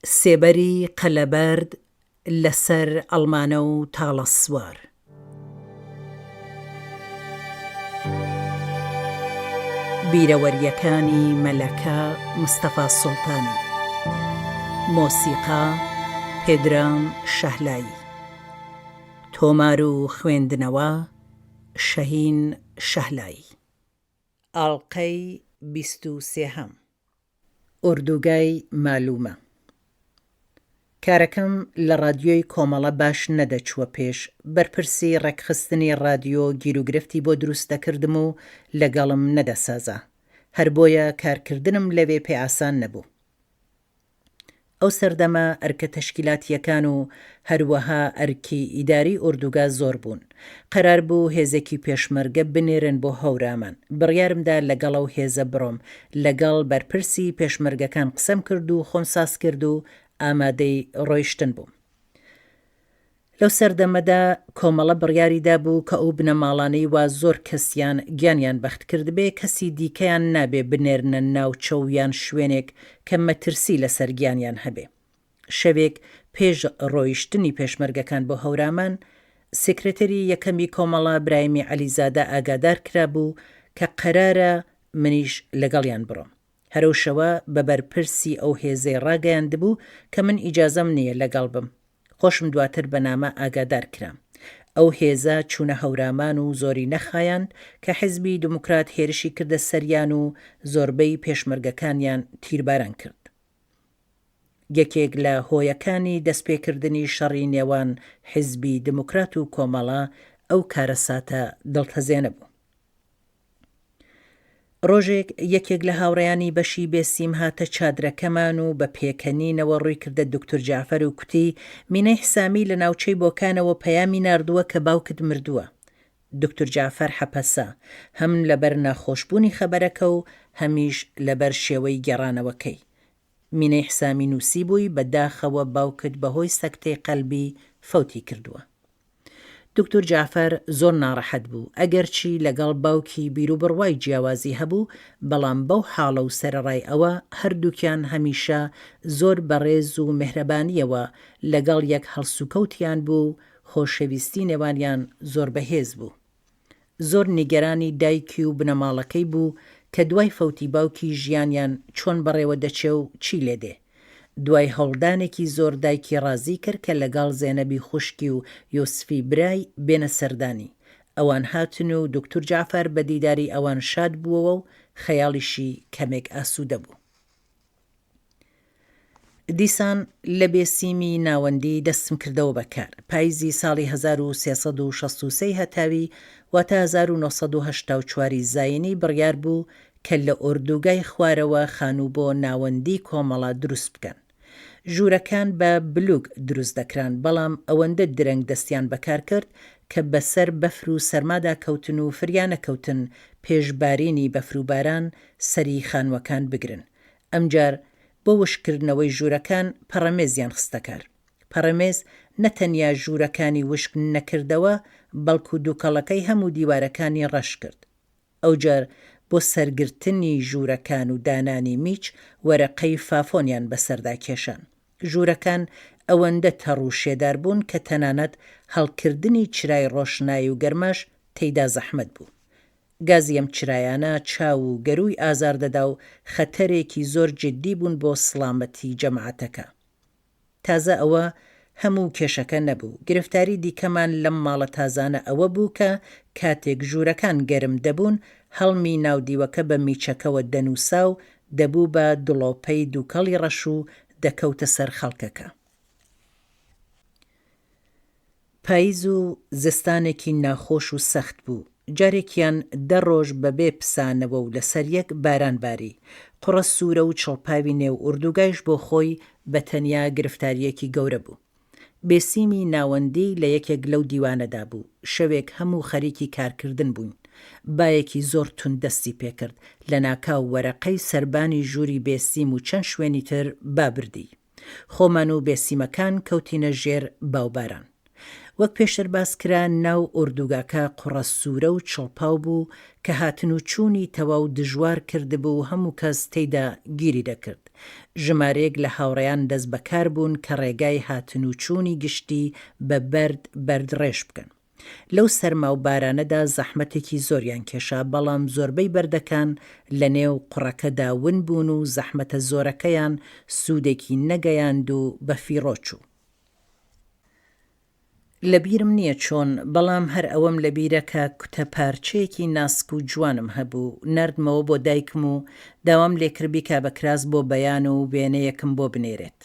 سێبەری قەلەبەرد لە سەر ئەڵمانە و تاڵە سوار. بیرەوەرییەکانی مەلەکە مستەفا سوڵتانی. مۆسیقا، پێدرام شەهلایی. تۆمار و خوێندنەوە، شەهین شەهلایی. ئاڵقەی 23ەم. ئۆردوگای مالومە. کارەکەم لە ڕادیۆی کۆمەڵە باش نەدەچووە پێش، بەرپرسی ڕێکخستنی ڕادیۆ گیروگرفتی بۆ دروست دەکردم و لەگەڵم نەدەسازا. هەر بۆیە کارکردنم لەوێ پێ ئاسان نەبوو. ئەو سەردەمە ئەرکە تەشکیلاتییەکان و هەروەها ئەرکی ئیداری ئۆردوگا زۆر بوون. قەرار بوو هێزێکی پێشمەرگە بنێرن بۆ هەورامان. بڕیارم دا لەگەڵ ئەو هێزە بڕۆم. لەگەڵ بەرپرسی پێشمەرگەکان قسەم کرد و خۆم ساز کرد و ئامادەی ڕۆیشتن بووم. لەو سەردەمەدا کۆمەڵە بڕیاری دابوو کە ئەو بنەماڵانەی وا زۆر کەسیان گیانیان بەخت کردبێ کەسی دیکەیان نابێ بنێرنە ناوچە و یان شوێنێک کە مەترسی لەسەر گیانیان هەبێ. شەوێک پێش ڕۆیشتنی پێشمەرگەکان بۆ هەورامان، سێکرێتەری یەکەمی کۆمەڵە برایمی عەلیزادە ئاگادار کرابوو کە قەرارە منیش لەگەڵیان بڕۆم. هەر ئەو شەوە بە بەرپرسی ئەو هێزەی ڕاگەیاندبوو کە من ئیجازەم نییە لەگەڵ بم. خۆشم دواتر بە نامە ئاگادار کرام. ئەو هێزە چوونە هەورامان و زۆری نەخایاند کە حیزبی دموکرات هێرشی کردە سەریان و زۆربەی پێشمەرگەکانیان تیرباران کرد. یەکێک لە هۆیەکانی دەستپێکردنی شەڕی نێوان حیزبی دموکرات و کۆمەڵە ئەو کارەساتە دڵتەزێنە بوو. ڕۆژێک یەکێک لە هاوڕێیانی بەشی بێسیم هاتە چادرەکەمان و بە پێکەنینەوە ڕووی کردە دوکتور جەعفەر و کوتی، مینەی حسامی لە ناوچەی بۆکانەوە پەیامی ناردووە کە باوکت مردووە. دوکتور جەعفەر حەپەسا، هەم لەبەر ناخۆشبوونی خەبەرەکە و هەمیش لەبەر شێوەی گێڕانەوەکەی. مینەی حسامی نووسیبووی بە داخەوە باوکت بە هۆی سەکتەی قەلبی فەوتی کردووە. دوکتور جەعفەر زۆر ناڕەحەت بوو، ئەگەرچی لەگەڵ باوکی بیروبڕوای جیاوازی هەبوو، بەڵام بەو حاڵە و سەرەڕای ئەوە هەردووکیان هەمیشە زۆر بە ڕێز و مێهرەبانییەوە لەگەڵ یەک هەڵسوکەوتیان بوو و خۆشەویستی نێوانیان زۆر بەهێز بوو. زۆر نیگەرانی دایکی و بنەماڵەکەی بوو کە دوای فەوتی باوکی ژیانیان چۆن بەڕێوە دەچێ و چی لێ دێ. دوای هەوڵدانێکی زۆر دایکی ڕازی کرد کە لەگەڵ زێنەبی خوشکی و یوسفی برای بێنە سەردانی. ئەوان هاتن و دوکتور جەعفەر بە دیداری ئەوان شاد بووەوە و خەیاڵیشی کەمێک ئاسوودە بوو. دیسان لە بێسیمی ناوەندی دەستم کردەوە بە کار. پاییزی ساڵی 1363 ی هەتاوی، واتە 1984 ی زایینی بڕیار بوو کە لە ئۆردوگای خوارەوە خانوو بۆ ناوەندی کۆمەڵە دروست بکەن. ژوورەکان بە بلوک دروست دەکران، بەڵام ئەوەندە درەنگ دەستیان بە کار کرد کە بەسەر بەفر و سەرمادا کەوتن و فریا نەکەوتن پێش بارینی بەفر و باران سەری خانووەکان بگرن. ئەمجار بۆ وشککردنەوەی ژوورەکان پەڕەمێزیان خستە کار. پەڕەمێز نە تەنیا ژوورەکانی وشک نەکردەوە، بەڵکو دووکەڵەکەی هەموو دیوارەکانی ڕەش کرد. ئەوجار بۆ سەرگرتنی ژوورەکان و دانانی میچ وەرەقەی فافۆنیان بەسەردا کێشان. ژوورەکان ئەوەندە تەڕ و شێدار بوون کە تەنانەت هەڵکردنی چرای ڕۆشنایی و گەرماش تێیدا زەحمەت بوو. گازی ئەم چرایانە چاو و گەرووی ئازار دەدا و خەتەرێکی زۆر جیددی بوون بۆ سڵامەتی جەماعەتەکە. تازە ئەوە هەموو کێشەکە نەبوو، گرفتاری دیکەمان لەم ماڵە تازانە ئەوە بوو کە کاتێک ژوورەکان گەرم دەبوون، هەڵمی ناو دیوەکە بە میچەکەوە دەنووسا و دەبوو بە دڵۆپەی دووکەڵی ڕەش و دەکەوتە سەر خەڵکەکە. پاییز و زستانێکی ناخۆش و سەخت بوو. جارێکیان دە ڕۆژ بە بێ پسانەوە و لەسەر یەک باران باری. قوڕە سوورە و چڵپاوی نێو ئوردوگایش بۆ خۆی بە تەنیا گرفتارییەکی گەورە بوو. بێسیمی ناوەندی لە یەکێک لەو دیوانەدا بوو. شەوێک هەموو خەریکی کارکردن بووین. بایەکی زۆر توند دەستی پێکرد. لەناکاو وەرەقەی سەربانی ژووری بێسیم و چەند شوێنی تر با بردی. خۆمان و بێسیمەکان کەوتینە ژێر باوباران. وەک پێشتر باس کرا ناو ئۆردوگاکە قوڕە سوورە و چڵپاو بوو کە هاتن و چوونی تەواو دژوار کردبوو و هەموو کەس تێیدا گیری دەکرد. ژمارەیەک لە هاوڕێیان دەست بەکار بوون کە ڕێگای هاتن و چوونی گشتی بە بەرد بەرد ڕێژ بکەن. لەو سەرما و بارانەدا زەحمەتێکی زۆریان کێشا، بەڵام زۆربەی بەردەکان لە نێو قوڕەکەدا ون بوون و زەحمەتە زۆرەکەیان سوودێکی نەگەیاند و بە فیڕۆ چوو. لە بیرم نییە چۆن، بەڵام هەر ئەوەم لە بیرە کە کوتە پارچەیەکی ناسک و جوانم هەبوو، ناردمەوە بۆ دایکم و داوام لێکرد بیکا بە کراس بۆ بەیان و وێنەیەکم بۆ بنێرێت.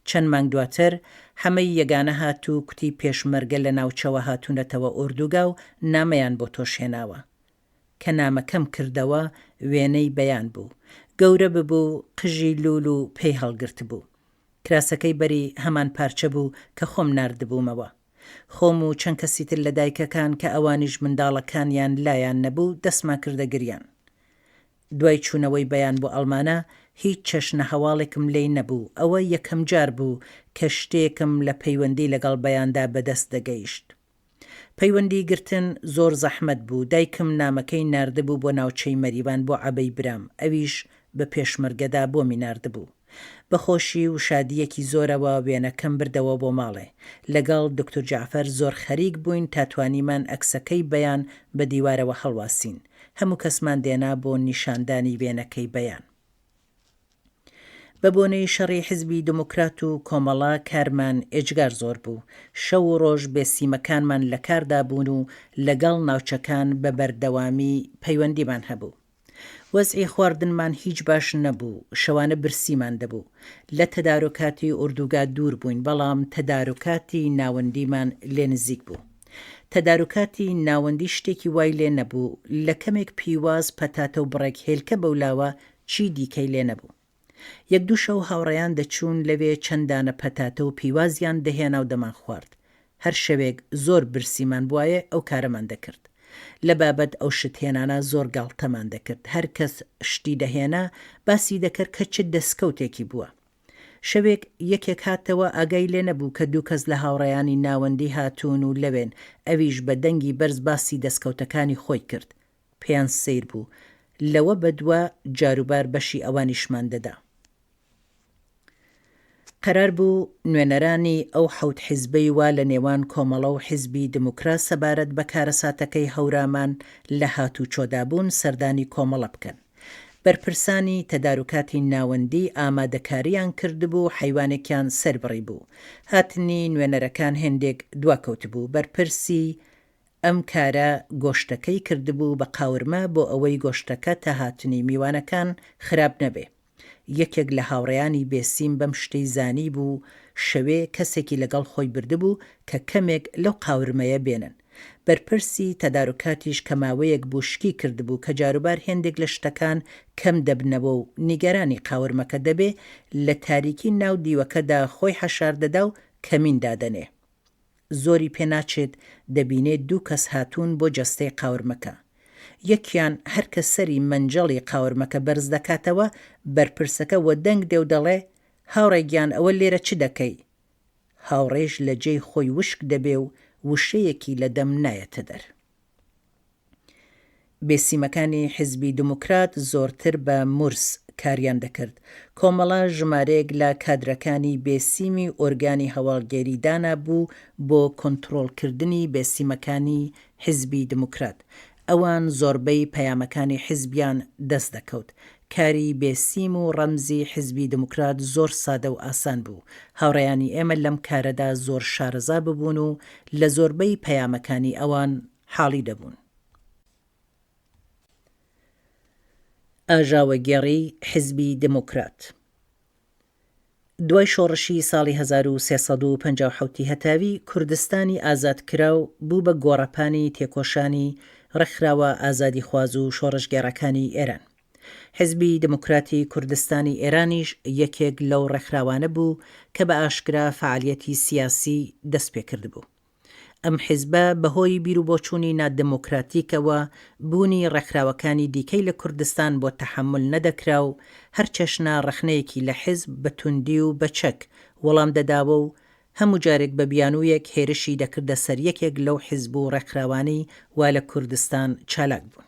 چەند مانگ دواتر، حەمەی یەگانە هات و کوتی پێشمەرگە لە ناوچەوە هاتوونەتەوە ئۆردوگا و نامەیان بۆ تۆش هێناوە. کە نامەکەم کردەوە، وێنەی بەیان بوو. گەورە ببوو، قژی لوول و پێی هەڵگرتبوو. کراسەکەی بەری هەمان پارچە بوو کە خۆم ناردبوومەوە. خۆم و چەند کەسی تر لە دایکەکان کە ئەوانیش منداڵەکانیان لایان نەبوو، دەستمان کردە گریان. دوای چوونەوەی بەیان بۆ ئەڵمانا هیچ چەشنە هەواڵێکم لێی نەبوو، ئەوە یەکەم جار بوو کە شتێکم لە پەیوەندی لەگەڵ بەیاندا بەدەست دەگەیشت. پەیوەندی گرتن زۆر زەحمەت بوو، دایکم نامەکەی ناردبوو بۆ ناوچەی مەریوان بۆ عەبەی برام، ئەویش بە پێشمەرگەدا بۆمی ناردبوو. بە خۆشی و شادییەکی زۆرەوە وێنەکەم بردەوە بۆ ماڵێ. لەگەڵ دوکتور جەعفەر زۆر خەریک بووین تا توانیمان ئەکسەکەی بەیان بە دیوارەوە هەڵواسین. هەموو کەسمان دێنا بۆ نیشاندانی وێنەکەی بەیان. بە بۆنەی شەڕی حیزبی دموکرات و کۆمەڵە کارمان ئێجگار زۆر بوو. شەو و ڕۆژ بێ سیمەکانمان لە کاردا بوون و لەگەڵ ناوچەکان بە بەردەوامی پەیوەندیمان هەبوو. وەزعی خواردنمان هیچ باش نەبوو، شەوانە برسیمان دەبوو. لە تەدارۆکاتی ئوردوگا دوور بووین، بەڵام تەداروکاتی ناوەندیمان لێ نزیک بوو. تەداروکاتی ناوەندی شتێکی وای لێ نەبوو، لە کەمێک پیواز، پەتاتە و بڕێک هێلکە بەولاوە چی دیکەی لێ نەبوو. یەک دوو شەو هاوڕێیان دەچوون لەوێ چەند دانە پەتاتە و پیوازیان دەهێنا و دەمانخوارد. هەر شەوێک زۆر برسیمان بوایە ئەو کارەمان دەکرد. لە بابەت ئەو شت هێنانە زۆر گاڵتەمان دەکرد. هەر کەس شتی دەهێنا باسی دەکرد کە چ دەسکەوتێکی بووە. شەوێک یەکێک هاتەوە ئاگای لێ نەبوو کە دوو کەس لە هاوڕێیانی ناوەندی هاتوون و لەوێن، ئەویش بە دەنگی بەرز باسی دەسکەوتەکانی خۆی کرد. پێیان سەیر بوو. لەوە بەدوا جاروبار بەشی ئەوانیشمان دەدا. قەرار بوو نوێنەرانی ئەو حەوت حیزبەی وا لە نێوان کۆمەڵە و حیزبی دموکرات سەبارەت بە کارەساتەکەی هەورامان لە هاتوچۆدا بوون سەردانی کۆمەڵە بکەن. بەرپرسانی تەداروکاتی ناوەندی ئامادەکارییان کردبوو و حەیوانێکیان سەربڕیبوو. هاتنی نوێنەرەکان هێندێک دواکەوتبوو. بەرپرسی ئەم کارە گۆشتەکەی کردبوو بە قاورمە بۆ ئەوەی گۆشتەکە تا هاتنی میوانەکان خراپ نەبێ. یەکێک لە هاوڕێیانی بێسیم بەم شتەی زانیبوو شەوێ کەسێکی لەگەڵ خۆی بردبوو کە کەمێک لەو قاورمەیە بێنن. بەرپرسی تەداروکاتیش کە ماوەیەک بوو شکی کردبوو کە جاروبار هێندێک لە شتەکان کەم دەبنەوە و نیگەرانی قاورمەکە دەبێ، لە تاریکی ناو دیوەکەدا خۆی حەشار دەدا و کەمین دادەنێ. زۆری پێ ناچێت دەبینێ دوو کەس هاتوون بۆ جەستەی قاورمەکە. یەکیان هەر کە سەری مەنجەڵی قاورمەکە بەرز دەکاتەوە، بەرپرسەکە وەدەنگ دێ و دەڵێ، هاوڕێ گیان ئەوە لێرە چ دەکەی؟ هاوڕێیش لە جێی خۆی وشک دەبێ و وشەیەکی لە دەم نایەتە دەر. بێسیمەکانی حیزبی دموکرات زۆرتر بە مورس کاریان دەکرد. کۆمەڵە ژمارەیەک لە کادرەکانی بێسیمی ئۆرگانی هەواڵگێری دانابوو بۆ کۆنتڕۆڵکردنی بێسیمەکانی حیزبی دموکرات. ئەوان زۆربەی پەیامەکانی حیزبیان دەست دەکەوت. کاری بێسیم و ڕەمزی حیزبی دموکرات زۆر سادە و ئاسان بوو. هاوڕێیانی ئێمە لەم کارەدا زۆر شارەزا ببوون و لە زۆربەی پەیامەکانی ئەوان حاڵی دەبوون. ئاژاوەگێڕی حیزبی دێموکرات دوای شۆڕشی ساڵی 1357 ی هەتاوی، کوردستانی ئازادکراو بوو بە گۆڕەپانی تێکۆشانی ڕێکخراوە ئازادیخواز و شۆڕشگێڕەکانی ئێران. حیزبی دێموکراتی کوردستانی ئێرانیش یەکێک لەو ڕێکخراوانە بوو کە بە ئاشکرا فەعالیەتی سیاسی دەست پێکردبوو. ئەم حیزبە بەهۆی بیروبۆچوونی نادێمۆکراتیکەوە بوونی ڕێکخراوەکانی دیکەی لە کوردستان بۆ تەحەمول نەدەکرا و هەر چەشنە ڕەخنەیەکی لە حیزب بە توندی و بە چەک وەڵام دەداوە و هەموو جارێک بە بیانوویەک هێرشی دەکردە سەر یەکێک لەو حیزب و ڕێکخراوانەی وا لە کوردستان چالاک بوون.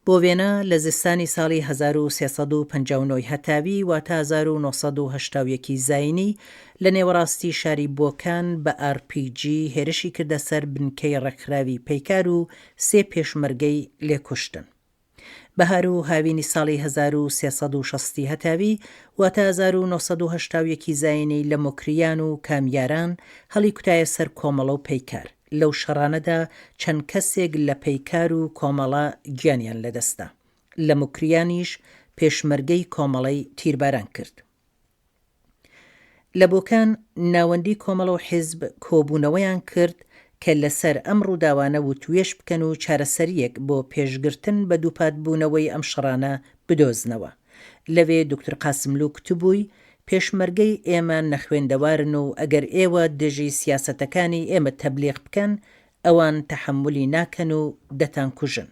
بۆ وێنە لە زستانی ساڵی 1359 ی هەتاوی واتە 1981 ی زایینی لە نێوەڕاستی شاری بۆکان بە ئار پی جی هێرشی کردە سەر بنکەی ڕێکخراوی پەیکار و سێ پێشمەرگەی لێ کوشتن. بەهار و هاوینی ساڵی 1360 ی هەتاوی واتە 1981 ی زایینی لە موکریان و کامیاران هەڵیکوتایە سەر کۆمەڵە و پەیکار. لەو شەڕانەدا چەند کەسێک لە پەیکار و کۆمەڵە گیانیان لەدەستدا. لە موکریانیش پێشمەرگەی کۆمەڵەی تیرباران کرد. لە بۆکان ناوەندی کۆمەڵە و حیزب کۆبوونەوەیان کرد کە لەسەر ئەم ڕووداوانە وتوێژ بکەن و چارەسەرییەک بۆ پێشگرتن بە دووپاتبوونەوەی ئەم شەڕانە بدۆزنەوە. لەوێ دوکتور قاسملوو کوتبووی، پێشمەرگەی ئێمە نەخوێندەوارن و ئەگەر ئێوە دژی سیاسەتەکانی ئێمە تەبلیغ بکەن، ئەوان تەحەمولی ناکەن و دەتانکوژن.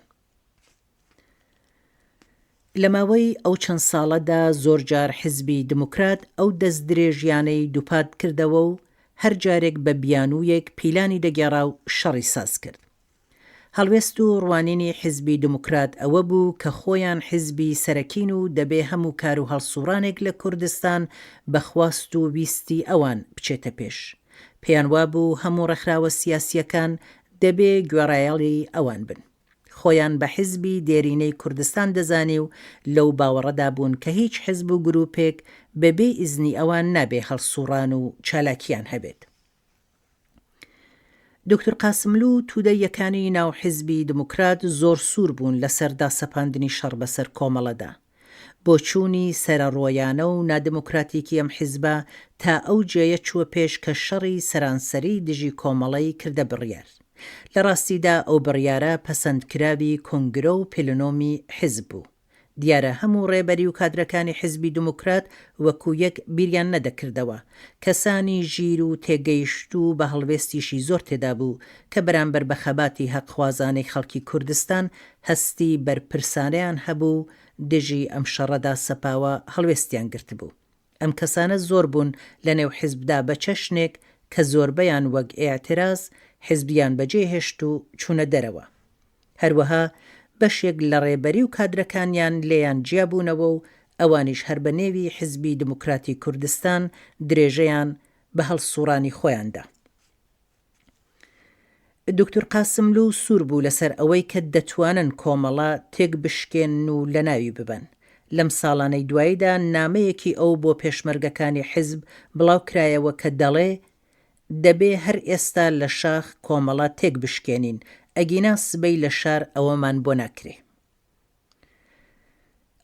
لە ماوەی ئەو چەند ساڵەدا زۆر جار حیزبی دموکرات ئەو دەستدرێژیانەی دووپات کردەوە و هەر جارێک بە بیانوویەک پیلانی دەگێڕا و شەڕی ساز کرد. هەڵوێست و ڕوانینی حیزبی دموکرات ئەوە بوو کە خۆیان حیزبی سەرەکین و دەبێ هەموو کار و هەڵسووڕانێک لە کوردستان بە خواست و ویستی ئەوان بچێتە پێش. پێیان وابوو هەموو ڕێکخراوە سیاسییەکان دەبێ گوێڕایەڵی ئەوان بن. خۆیان بە حیزبی دێرینەی کوردستان دەزانی و لەو باوەڕەدا بوون کە هیچ حیزب و گرووپێک بە بێ ئیزنی ئەوان نابێ هەڵسووڕان و چالاکییان هەبێت. دوکتور قاسملوو و توودە یەکانی ناو حیزبی دموکرات زۆر سوور بوون لە سەر داسەپاندنی شەڕ بە سەر کۆمەڵەدا. بۆچوونی سەرەڕۆیانە و نادموکراتیکی ئەم حیزبە تا ئەو جێیە چووە پێش کە شەڕی سەرانسەری دژی کۆمەڵەی کردە بڕیار. لە ڕاستیدا ئەو بڕیارە پەسەندکراوی کۆنگرە و پلنۆمی حیزب بوو. دیارە هەموو ڕێبەری و کادرەکانی حیزبی دموکرات وەکوو یەک بیریان نەدەکردەوە. کەسانی ژیر و تێگەیشتوو و بە هەڵوێستیشی زۆر تێدا بوو کە بەرامبەر بە خەباتی هەقخوازانەی خەڵکی کوردستان هەستی بەرپرسانەیان هەبوو و دژی ئەم شەڕە داسەپاوە هەڵوێستیان گرتبوو. ئەم کەسانە زۆر بوون لە نێو حیزبدا بە چەشنێک کە زۆربەیان وەک ئیعتراز حیزبیان بەجێ هێشت و چوونە دەرەوە. هەروەها بەشێک لە ڕێبەری و کادرەکانیان لێیان جیا بوونەوە و ئەوانیش هەر بە نێوی حیزبی دموکراتی کوردستان درێژەیان بە هەڵسووڕانی خۆیان دا. دوکتور قاسملوو سوور بوو لەسەر ئەوەی کە دەتوانن کۆمەڵە تێک بشکێنن و لەناوی ببەن. لەم ساڵانەی دواییدا نامەیەکی ئەو بۆ پێشمەرگەکانی حیزب بڵاو کرایەوە کە دەڵێ دەبێ هەر ئێستا لە شاخ کۆمەڵە تێک بشکێنین، ئەگینا سبەی لە شار ئەوەمان بۆ ناکرێ.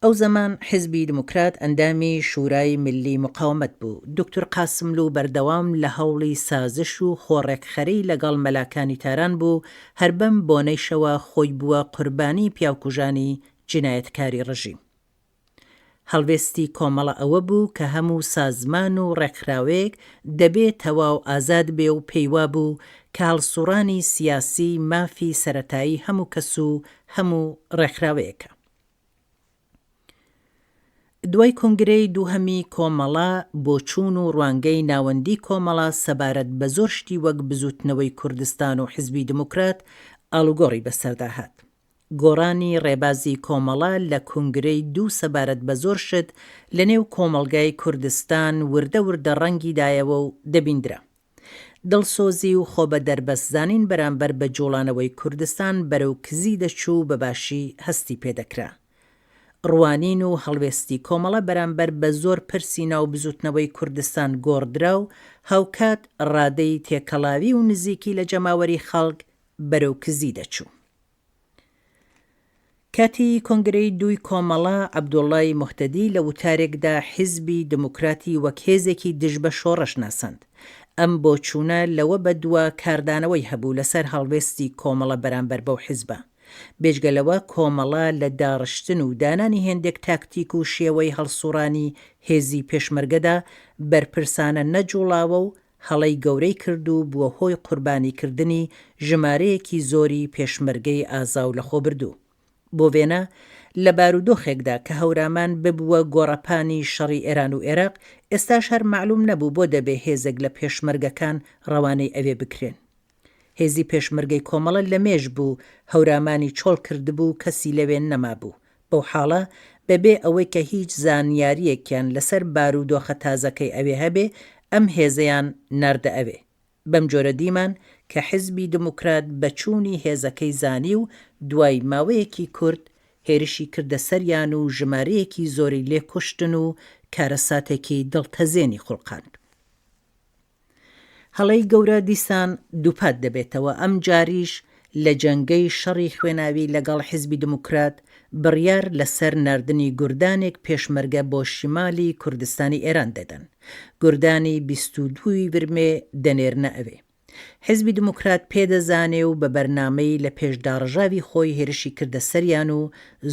ئەو زەمان حیزبی دموکرات ئەندامی شورای میللی موقاومەت بوو. دوکتور قاسملوو بەردەوام لە هەوڵی سازش و خۆ ڕێکخەری لەگەڵ مەلاکانی تاران بوو، هەر بەم بۆنەیشەوە خۆی بووە قوربانی پیاوکوژانی جینایەتکاری ڕژیم. هەڵوێستی کۆمەڵە ئەوە بوو کە هەموو سازمان و ڕێکخراوەیەک دەبێ تەواو ئازاد بێ و پێی وابوو کە هەڵسوڕانی سیاسی مافی سەرەتایی هەموو کەس و هەموو ڕێکخراوەیەکە. دوای کۆنگرەی دووهەمی کۆمەڵە، بۆچوون و ڕوانگەی ناوەندی کۆمەڵە سەبارەت بە زۆر شتی وەک بزووتنەوەی کوردستان و حیزبی دموکرات ئاڵوگۆڕی بەسەردا هات. گۆڕانی ڕێبازی کۆمەڵە لە کونگرەی دوو سەبارەت بە زۆر شت لە نێو کۆمەڵگای کوردستان وردە وردە ڕەنگی دایەوە و دەبیندرا. دڵسۆزی و خۆ بە دەربەست زانین بەرامبەر بە جوڵانەوەی کوردستان بەرەو کزی دەچوو و بە باشی هەستی پێ دەکرا. ڕوانین و هەڵوێستی کۆمەڵە بەرامبەر بە زۆر پرسی ناو بزوتنەوەی کوردستان گۆڕدرا و هاوکات ڕادەی تێکەڵاوی و نزیکی لە جەماوەری خەڵک بەرەو کزی دەچوو. کاتی کۆنگرەی دووی کۆمەڵە، عەبدوڵای موهتەدی لە وتارێکدا حیزبی دموکراتی وەک هێزێکی دژ بە شۆڕش ناساند. ئەم بۆچوونە لەوە بەدوا کاردانەوەی هەبوو لەسەر هەڵوێستی کۆمەڵە بەرامبەر بەو حیزبە. بێجگە لەوە کۆمەڵە لە داڕشتن و دانانی هێندێک تاکتیک و شێوەی هەڵسوڕانی هێزی پێشمەرگەدا بەرپرسانە نەجوڵاوە و هەڵەی گەورەی کرد و بووە هۆی قوربانی کردنی ژمارەیەکی زۆری پێشمەرگەی ئازا و لەخۆبردوو. بۆ وێنە، لە بارودۆخێکدا کە هەورامان ببووە گۆڕەپانی شەڕی ئێران و ئێراق، ئێستاش هەر مەعلووم نەبوو بۆ دەبێ هێزێک لە پێشمەرگەکان ڕەوانەی ئەوێ بکرێن. هێزی پێشمەرگەی کۆمەڵە لە مێژ بوو هەورامانی چۆڵ کردبوو و کەسی لەوێ نەمابوو. بەو حاڵە بە بێ ئەوەی کە هیچ زانیارییەکیان لە سەر بارودۆخە تازەکەی ئەوێ هەبێ، ئەم هێزەیان ناردە ئەوێ. بەم جۆرە دیمان کە حیزبی دموکرات بە چوونی هێزەکەی زانی و دوای ماوەیەکی کورت هێرشی کردە سەریان و ژمارەیەکی زۆری لێ کوشتن و کارەساتێکی دڵتەزێنی خوڵقاند. هەڵەی گەورە دیسان دووپات دەبێتەوە، ئەم جاریش لە جەنگەی شەڕی خوێناوی لەگەڵ حیزبی دموکرات بڕیار لە سەر ناردنی گوردانێک پێشمەرگە بۆ شیمالی کوردستانی ئێران دەدەن. گوردانی 22 ی ورمێ دەنێرنە ئەوێ. حیزبی دموکرات پێ دەزانێ و بە بەرنامەی لە پێش داڕژاوی خۆی هێرشی کردە سەریان و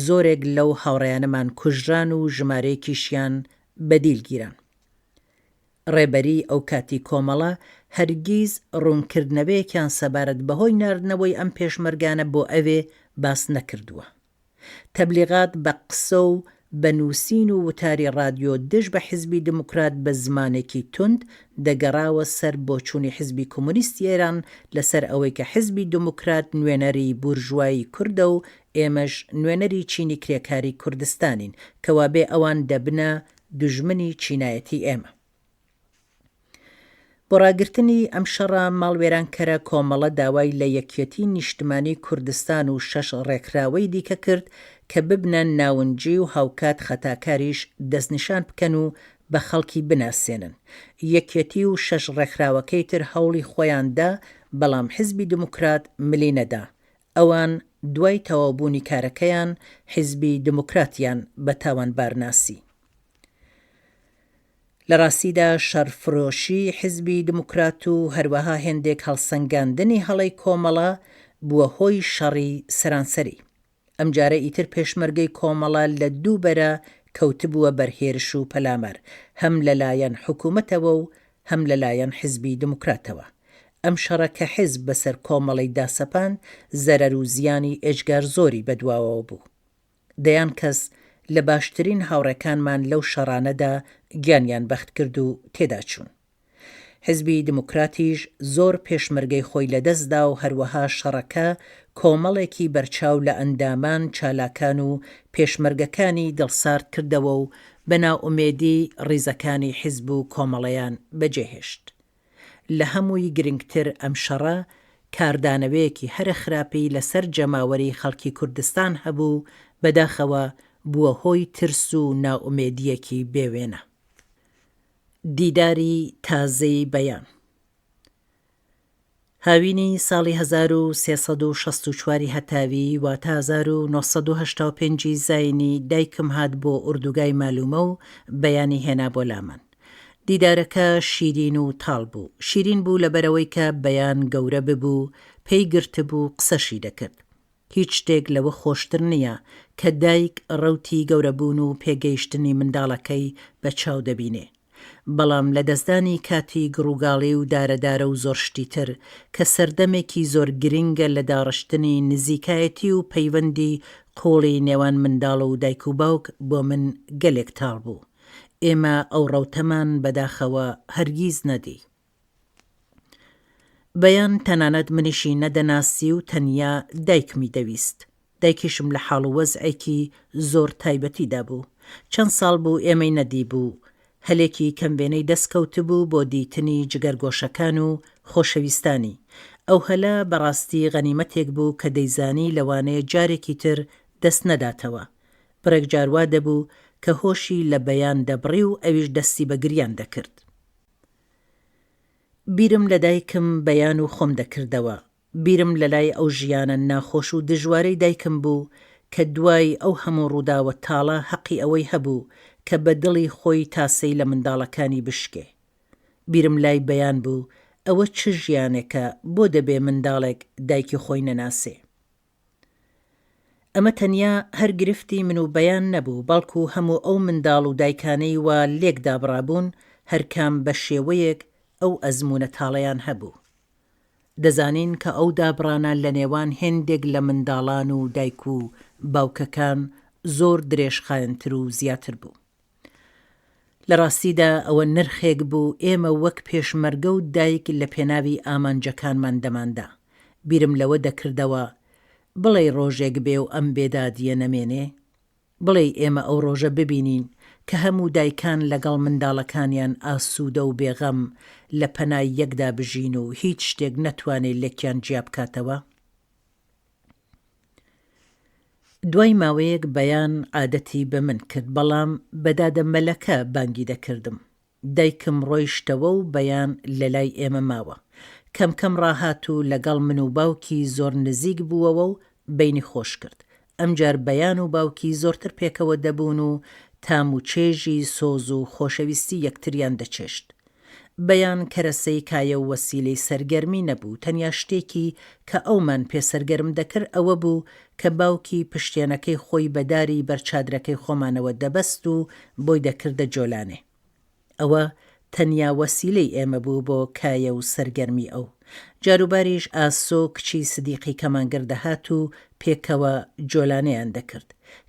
زۆرێک لەو هاوڕێیانەمان کوژران و ژمارەیەکیشیان بە دیل گیران. ڕێبەریی ئەوکاتی کۆمەڵە هەرگیز ڕوونکردنەوەیەکیان سەبارەت بەهۆی ناردنەوەی ئەم پێشمەرگانە بۆ ئەوێ باس نەکردووە. تەبلیغات بە قسە و بە نووسین و وتاری ڕادیۆ دژ بە حیزبی دموکرات بە زمانێکی توند دەگەڕاوە سەر بۆچوونی حیزبی کۆمۆنیستی ئێران لەسەر ئەوەی کە حیزبی دموکرات نوێنەری بورژوایی کوردە و ئێمەش نوێنەری چینی کرێکاری کوردستانین کەوابێ ئەوان دەبنە دوژمنی چینایەتی ئێمە. بۆ ڕاگرتنی ئەم شەڕە ماڵوێرانکەرە کۆمەڵە داوای لە یەکیەتی نیشتمانی کوردستان و شەش ڕێکخراوەی دیکە کرد کە ببنە ناونجی و هاوکات خەتاکاریش دەستنیشان بکەن و بە خەڵکی بناسێنن. یەکیەتی و شەش ڕێکخراوەکەی تر هەوڵی خۆیان دا بەڵام حزبی دموکرات ملی نەدا. ئەوان دوای تەواوبوونی کارەکەیان حیزبی دموکراتیان بە تاوانبار ناسی. لە ڕاستیدا شەڕفرۆشی حیزبی دموکرات و هەروەها هێندێک هەڵسەنگاندنی هەڵەی کۆمەڵە بووە هۆی شەڕی سەرانسەری. ئەمجارە ئیتر پێشمەرگەی کۆمەڵە لە دوو بەرە کەوتبووە بەر هێرش و پەلامار هەم لە لایەن حکوومەتەوە و هەم لە لایەن حیزبی دموکراتەوە. ئەم شەڕە کە حیزب بەسەر کۆمەڵەی داسەپاند زەرەر و زیانی ئێجگار زۆری بەدواوەوە بوو. دەیان کەس لە باشترین هاوڕێکانمان لەو شەڕانەدا گیانیان بەخت کرد و تێدا چوون. حیزبی دموکراتیش زۆر پێشمەرگەی خۆی لە دەست دا و هەروەها شەڕەکە کۆمەڵێکی بەرچاو لە ئەندامان، چالاکان و پێشمەرگەکانی دڵسارد کردەوە و بە نائومێدی ڕیزەکانی حیزب و کۆمەڵەیان بەجێ هێشت. لە هەمووی گرنگتر ئەم شەڕە کاردانەوەیەکی هەرە خراپی لە سەر جەماوەری خەڵکی کوردستان هەبوو، بەداخەوە بووە هۆی ترس و نائومێدییەکی بێ وێنە. دیداری تازەی بەیان. هاوینی ساڵی 1364 ی هەتاوی واتە 1985 ی زاینی دایکم هات بۆ ئوردوگای مالومە و بەیانی هێنا بۆ لامان. دیدارەکە شیرین و تاڵ بوو. شیرین بوو لەبەرئەوەی کە بەیان گەورە ببوو، پێی گرتبوو، قسەشی دەکرد. هیچ شتێک لەوە خۆشتر نییە کە دایک ڕەوتی گەورەبوون و پێگەیشتنی منداڵەکەی بە چاو دەبینێ. بەڵام لەدەستدانی کاتی گڕوگاڵی و دارەدارە و زۆر شتی تر کە سەردەمێکی زۆر گرنگە لە داڕشتنی نزیکایەتی و پەیوەندی قووڵی نێوان منداڵ و دایک و باوک بۆ من گەلێک تاڵ بوو. ئێمە ئەو ڕەوتەمان بەداخەوە هەرگیز نەدی. بەیان تەنانەت منیشی نەدەناسی و تەنیا دایکمی دەویست. دایکیشم لە حاڵ و وەزعێکی زۆر تایبەتیدا بوو. چەند ساڵ بوو ئێمەی نەدیبوو. هەلێکی کەموێنەی دەست کەوتبوو بۆ دیتنی جگەرگۆشەکان و خۆشەویستانی. ئەو هەلە بە ڕاستی غەنیمەتێک بوو کە دەیزانی لەوانەیە جارێکی تر دەست نەداتەوە. بڕێک جار وا دەبوو کە هۆشی لە بەیان دەبڕی و ئەویش دەستی بە گریان دەکرد. بیرم لە دایکم بەیان و خۆم دەکردەوە. بیرم لە لای ئەو ژیانە ناخۆش و دژوارەی دایکم بوو کە دوای ئەو هەموو ڕووداوە تاڵە هەقی ئەوەی هەبوو کە بە دڵی خۆی تاسەی لە منداڵەکانی بشکێ. بیرم لای بەیان بوو ئەوە چ ژیانێکە بۆ دەبێ منداڵێک دایکی خۆی نەناسێ؟ ئەمە تەنیا هەر گرفتی من و بەیان نەبوو، بەڵکو هەموو ئەو منداڵ و دایکانەی وا لێک دابڕابوون، هەرکام بە شێوەیەک ئەو ئەزموونە تاڵەیان هەبوو. دەزانین کە ئەو دابڕانە لە نێوان هێندێک لە منداڵان و دایک و باوکەکان زۆر درێژخایەنتر و زیاتر بوو. لە ڕاستیدا ئەوە نرخێک بوو ئێمە وەک پێشمەرگە و دایک لە پێناوی ئامانجەکانمان دەماندا. بیرم لەوە دەکردەوە بڵێی ڕۆژێک بێ و ئەم بێدادییە نەمێنێ؟ بڵێی ئێمە ئەو ڕۆژە ببینین کە هەموو دایکان لەگەڵ منداڵەکانیان ئاسوودە و بێغەم لە پەنای یەکدا بژین و هیچ شتێک نەتوانێ لێکیان جیا بکاتەوە؟ دوای ماوەیەک بەیان عادەتی بە من کرد، بەڵام بە دادە مەلەکە بانگی دەکردم. دایکم ڕۆیشتەوە و بەیان لە لای ئێمە ماوە. کەم کەم ڕاهات و لەگەڵ من و باوکی زۆر نزیک بووەوە و بەینی خۆش کرد. ئەمجار بەیان و باوکی زۆرتر پێکەوە دەبوون و تام و چێژی سۆز و خۆشەویستی یەکتریان دەچێشت. بەیان کەرەسەی کایە و وەسیلەی سەرگەرمی نەبوو، تەنیا شتێکی کە ئەومان پێ سەرگەرم دەکرد ئەوە بوو کە باوکی پشتێنەکەی خۆی بە داری بەر چادرەکەی خۆمانەوە دەبەست و بۆی دەکردە جۆلانێ. ئەوە تەنیا وەسیلەی ئێمە بوو بۆ کایە و سەرگەرمی ئەو. جاروباریش ئاسۆ کچی سدیقی کەمانگەر دەهات و پێکەوە جۆلانێیان دەکرد.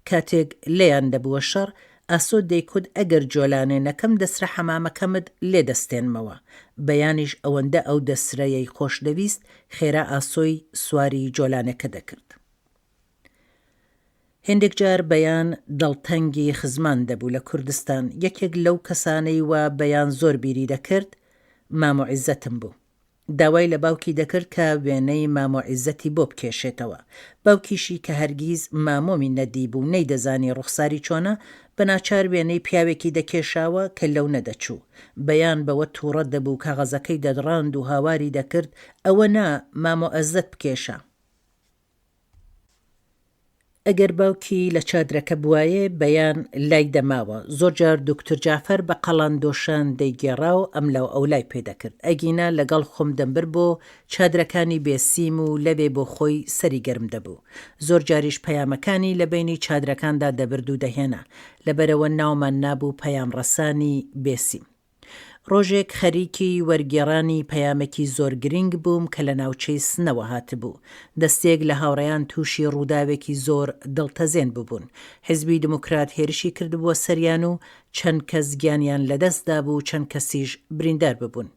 کاتێک لێیان دەبووە شەڕ، ئاسۆ دەیکوت ئەگەر جۆلانێ نەکەم دەسرە حەمامەکەمت لێ دەستێنمەوە. بەیانیش ئەوەندە ئەو دەسرەیەی خۆش دەویست، خێرا ئاسۆی سواری جۆلانێکە دەکرد. هێندێک جار بەیان دڵتەنگی خزمان دەبوو لە کوردستان، یەکێک لەو کەسانەی وا بەیان زۆر بیری دەکرد، مامۆ عیزەتم بوو. داوای لە باوکی دەکرد کە وێنەی مامۆ عیزەتی بۆ بکێشێتەوە. باوکیشی کە هەرگیز مامۆمی نەدیبوو و نەیدەزانی ڕوخساری چۆنە، بە ناچار وێنەی پیاوێکی دەکێشاوە کە لەو نەدەچوو. بەیان بەوە تووڕە دەبوو، کاغەزەکەی دەدڕاند و هاواری دەکرد، ئەوە نا، مامۆ ئەزەت بکێشە. ئەگەر باوکی لە چادرەکە بوایێ بەیان لای دەماوە، زۆر جار دوکتور جەعفەر بە قەڵان دۆشان دەیگێڕا و ئەملاو ئەولای پێ دەکرد، ئەگینا لەگەڵ خۆم دەمبرد بۆ چادرەکانی بێسیم و لەوێ بۆ خۆی سەری گەرم دەبوو. زۆر جاریش پەیامەکانی لە بەینی چادرەکاندا دەبرد و دەهێنا. لەبەرئەوە ناومان نابوو پەیامڕەسانی بێسیم. ڕۆژێک خەریکی وەرگێڕانی پەیامێکی زۆر گرینگ بووم کە لە ناوچەی سنەوە هاتبوو. دەستەیەک لە هاوڕێیان تووشی ڕووداوێکی زۆر دڵتەزێن ببوون. حیزبی دموکرات هێرشی کردبووە سەریان و چەند کەس گیانیان لە دەست دابوو و چەند کەسیش بریندار ببوون.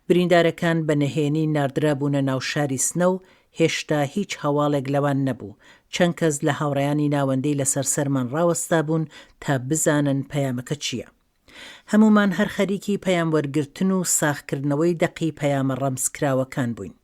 بریندارەکان بە نهێنی ناردرابوونە ناو شاری سنە و هێشتا هیچ هەواڵێک لەوان نەبوو. چەند کەس لە هاوڕێیانی ناوەندی لەسەر سەرمان ڕاوەستابوون تا بزانن پەیامەکە چییە. هەموومان هەر خەریکی پەیام وەرگرتن و ساغ کردنەوەی دەقی پەیامە ڕەمز کراوەکان بووین.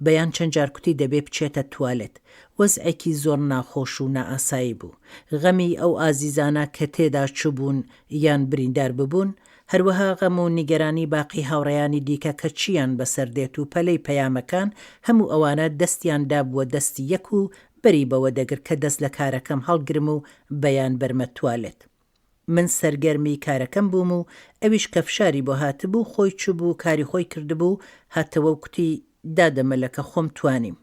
بەیان چەند جار کوتی دەبێ بچێتە توالێت. وەزعێکی زۆر ناخۆش و نائاسایی بوو. غەمی ئەو ئازیزانە کە تێدا چووبوون یان بریندار ببوون، هەروەها غەم و نیگەرانی باقی هاوڕێیانی دیکە کە چییان بەسەر دێت و پەلەی پەیامەکان، هەموو ئەوانە دەستیان دابووە دەستی یەک و بەری بەوە دەگرت کە دەست لە کارەکەم هەڵگرم و بەیان بەرمە توالێت. من سەرگەرمی کارەکەم بووم و ئەویش کە فشاری بۆ هاتبوو خۆی چوبوو کاری خۆی کردبوو هاتەوە و کوتی دادە مەلەکە خۆم توانیم.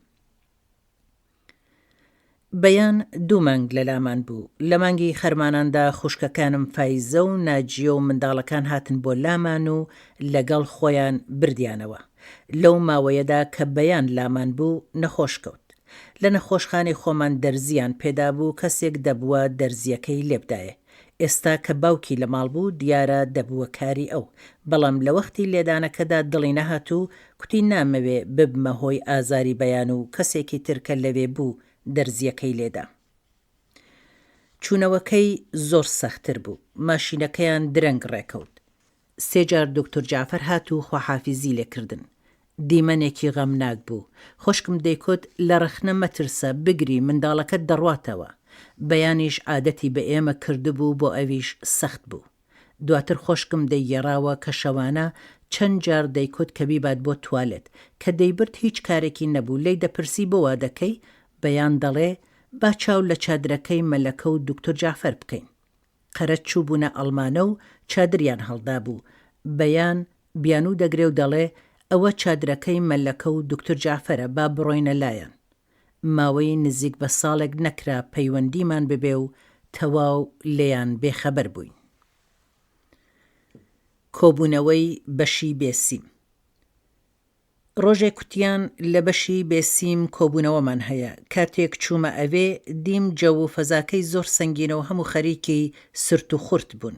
بەیان دوو مانگ لە لامان بوو. لە مانگی خەرماناندا خوشکەکانم فایزە و ناجیە و منداڵەکان هاتن بۆ لامان و لەگەڵ خۆیان بردیانەوە. لەو ماوەیەدا کە بەیان لامان بوو نەخۆش کەوت. لە نەخۆشخانەی خۆمان دەرزییان پێدابوو کەسێک دەبووە دەرزییەکەی لێبدایێ. ئێستا کە باوکی لە ماڵ بوو دیارە دەبووە کاری ئەو. بەڵام لە وەختی لێدانەکەدا دڵی نەهات و کوتی نامەوێ ببمە هۆی ئازاری بەیان و کەسێکی تر کە لەوێ بوو دەرزییەکەی لێدا. چوونەوەکەی زۆر سەختتر بوو. ماشینەکەیان درەنگ ڕێکەوت. سێ جار دوکتور جەعفەر هات و خواحافیزی لێ کردن. دیمەنێکی غەمناک بوو. خۆشکم دەیکوت لە ڕەخنە مەترسە، بگری، منداڵەکەت دەڕواتەوە. بەیانیش عادەتی بە ئێمە کردبوو بۆ ئەویش سەخت بوو. دواتر خۆشکم دەیگێڕاوە کە شەوانە چەند جار دەیکوت کە بیبات بۆ توالێت. کە دەیبرد هیچ کارێکی نەبوو، لێی دەپرسی بۆ وا دەکەی؟ بەیان دەڵێ با چاو لە چادرەکەی مەلەکە و دوکتور جەعفەر بکەین. قەرەج چووبوونە ئەڵمانە و چادریان هەڵدابوو، بەیان بیانوو دەگرێ و دەڵێ، ئەوە چادرەکەی مەلەکە و دوکتور جەعفەرە با بڕۆینە لایان. ماوەی نزیک بە ساڵێک نەکرا پەیوەندیمان ببێ و تەواو لێیان بێ خەبەر بووین. کۆبوونەوەی بەشی بێسیم. ڕۆژێک کوتیان لە بەشی بێسیم کۆبوونەوەمان هەیە، کاتێک چوومە ئەوێ دیم جەو و فەزاکەی زۆر سەنگینە و هەموو خەریکی سرت و خورت بوون.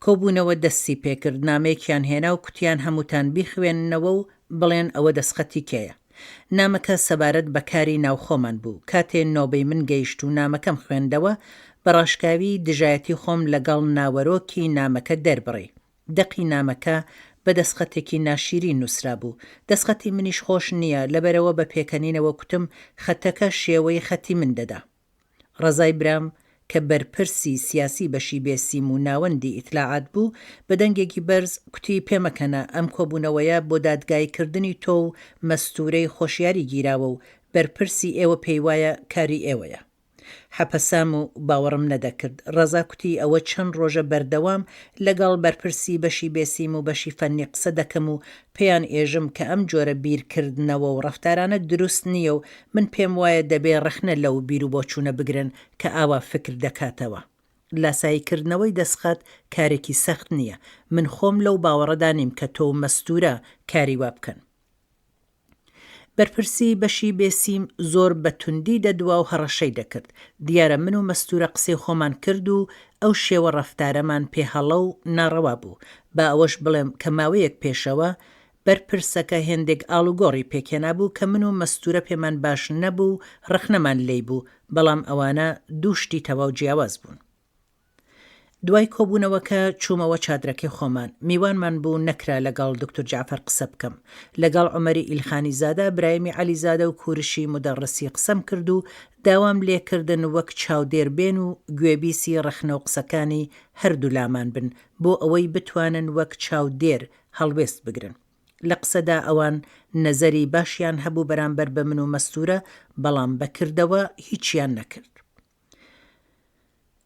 کۆبوونەوە دەستی پێکرد، نامەیەکیان هێنا و کوتیان هەمووتان بیخوێننەوە و بڵێن ئەوە دەسخەتی کێیە. نامەکە سەبارەت بە کاری ناوخۆمان بوو. کاتێ نۆبەی من گەیشت و نامەکەم خوێندەوە، بە ڕاشکاوی دژایەتی خۆم لەگەڵ ناوەرۆکی نامەکە دەربڕی. دەقی نامەکە بە دەستخەتێکی ناشیرین نووسرابوو. دەستخەتی منیش خۆش نییە، لەبەرئەوە بە پێکەنینەوە کوتم خەتەکە شێوەی خەتی من دەدا. ڕەزای برام کە بەرپرسی سیاسی بەشی بێسیم و ناوەندی ئیتلاعات بوو، بە دەنگێکی بەرز کوتی پێمەکەنە، ئەم کۆبوونەوەیە بۆ دادگایی کردنی تۆ و مەستوورەی خۆشیاری گیراوە و بەرپرسی ئێوە پێیوایە کاری ئێوەیە. حەپەسام و باوەڕم نەدەکرد. ڕەزا کوتی ئەوە چەند ڕۆژە بەردەوام لەگەڵ بەرپرسی بەشی بێسیم و بەشی فەنی قسە دەکەم و پێیان ئێژم کە ئەم جۆرە بیرکردنەوە و ڕەفتارانە دروست نییە و من پێم وایە دەبێ ڕەخنە لەو بیروبۆچوونە بگرن کە ئاوا فکر دەکاتەوە. لاسایی کردنەوەی دەسخەت کارێکی سەخت نییە. من خۆم لەو باوەڕەدا نیم کە تۆ و مەستوورە کاری وا بکەن. بەرپرسی بەشی بێسیم زۆر بە توندی دەدوا و هەڕەشەی دەکرد. دیارە من و مەستوورە قسەی خۆمان کرد و ئەو شێوە ڕەفتارەمان پێ هەڵە و ناڕەوا بوو. با ئەوەش بڵێم کە ماوەیەک پێشەوە بەرپرسەکە هێندێک ئاڵوگۆڕی پێکهێنابوو کە من و مەستوورە پێمان باش نەبوو و ڕەخنەمان لێی بوو، بەڵام ئەوانە دوو شتی تەواو جیاواز بوون. دوای کۆبوونەوەکە چوومەوە چادرەکەی خۆمان. میوانمان بوو نەکرا لەگەڵ دوکتور جەعفەر قسە بکەم. لەگەڵ عومەری ئیلخانیزادە، برایمی عەلیزادە و کورشی مودەڕسی قسەم کرد و داوام لێ کردن وەک چاودێر بێن و گوێبیسی ڕەخنە و قسەکانی هەردوولامان بن بۆ ئەوەی بتوانن وەک چاودێر هەڵوێست بگرن. لە قسەدا ئەوان نەزەری باشیان هەبوو بەرامبەر بە من و مەستوورە، بەڵام بە کردەوە هیچیان نەکرد.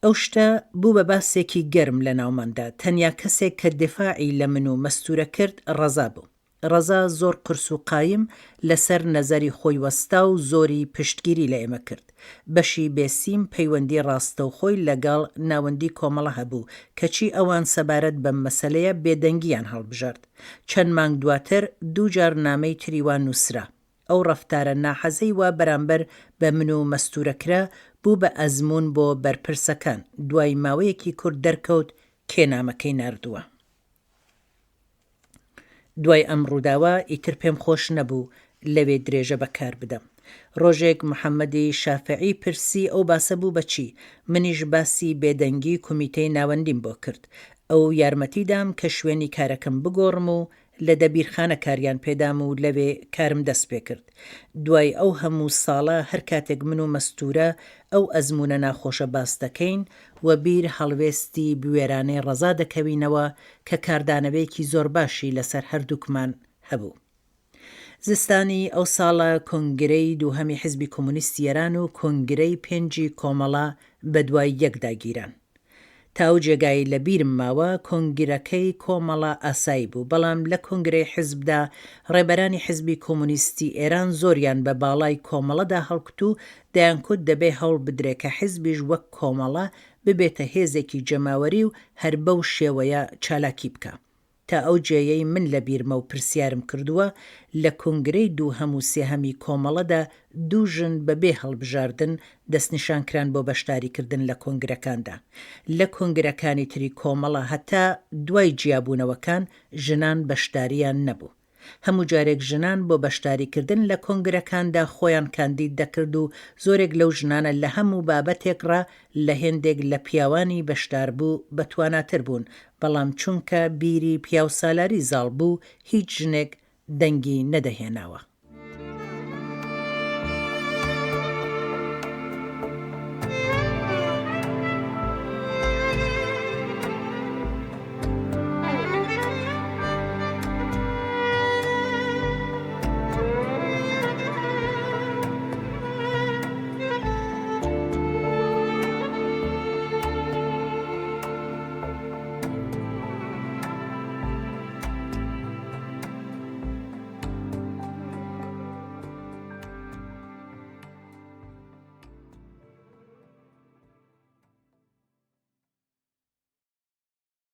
ئەو شتە بوو بە باسێکی گەرم لە ناوماندا، تەنیا کەسێک کە دیفاعی لە من و مەستوورە کرد ڕەزا بوو. ڕەزا زۆر قورس و قایم لە سەر نەزەری خۆی وەستا و زۆری پشتگیری لە ئێمە کرد. بەشی بێسیم پەیوەندی ڕاستەوخۆی لە گەڵ ناوەندی کۆمەڵە هەبوو، کەچی ئەوان سەبارەت بەم مەسەلەیە بێدەنگییان هەڵبژارد. چەند مانگ دواتر دوو جار نامەی تری وا نووسرا. ئەو ڕەفتارە ناحەزەی وا بەرامبەر بە من و مەستوورە کرا، بوو بە ئەزموون بۆ بەرپرسەکان. دوای ماوەیەکی کورت دەرکەوت کێ نامەکەی ناردووە. دوای ئەم ڕووداوە ئیتر پێم خۆش نەبوو لەوێ درێژە بە کار بدەم. ڕۆژێک محەممەدی شافعی پرسی ئەو باسە بوو بە چی؟ منیش باسی بێدەنگی کومیتەی ناوەندیم بۆ کرد. ئەو یارمەتی دام کە شوێنی کارەکەم بگۆڕم و لە دەبیرخانە کاریان پێدام و لەوێ کارم دەست پێکرد. دوای ئەو هەموو ساڵە هەر کاتێک من و مەستوورە ئەو ئەزموونە ناخۆشە باس دەکەین، وەبیر هەڵوێستی بوێرانەی ڕەزا دەکەوینەوە کە کاردانەوەیەکی زۆر باشی لەسەر هەردووکمان هەبوو. زستانی ئەو ساڵە کۆنگرەی دووهەمی حیزبی کۆمۆنیستی ئێران و کۆنگرەی پێنجی کۆمەڵە بەدوای یەکدا گیران. تا ئەو جێگایەی لە بیرم ماوە کۆنگرەکەی کۆمەڵە ئاسایی بوو، بەڵام لە کۆنگرەی حیزبدا ڕێبەرانی حیزبی کۆمۆنیستی ئێران زۆریان بە باڵای کۆمەڵەدا هەڵکوت و دەیانکوت دەبێ هەوڵ بدرێ کە حیزبیش وەک کۆمەڵە ببێتە هێزێکی جەماوەری و هەر بەو شێوەیە چالاکی بکا. تا ئەو جێیەی من لە بیرمە و پرسیارم کردووە، لە کۆنگرەی دووهەم و سێهەمی کۆمەڵەدا دوو ژن بە بێ هەڵبژاردن دەستنیشان کران بۆ بەشداریکردن لە کۆنگرەکاندا. لە کۆنگرەکانی تری کۆمەڵە هەتا دوای جیابوونەوەکان ژنان بەشدارییان نەبوو. هەموو جارێک ژنان بۆ بەشداریکردن لە کۆنگرەکاندا خۆیان کاندید دەکرد و زۆرێک لەو ژنانە لە هەموو بابەتێکڕا لە هێندێک لە پیاوانی بەشداربوو بەتواناتر بوون، بەڵام چونکە بیری پیاوسالاری زاڵ بوو هیچ ژنێک دەنگی نەدەهێناوە.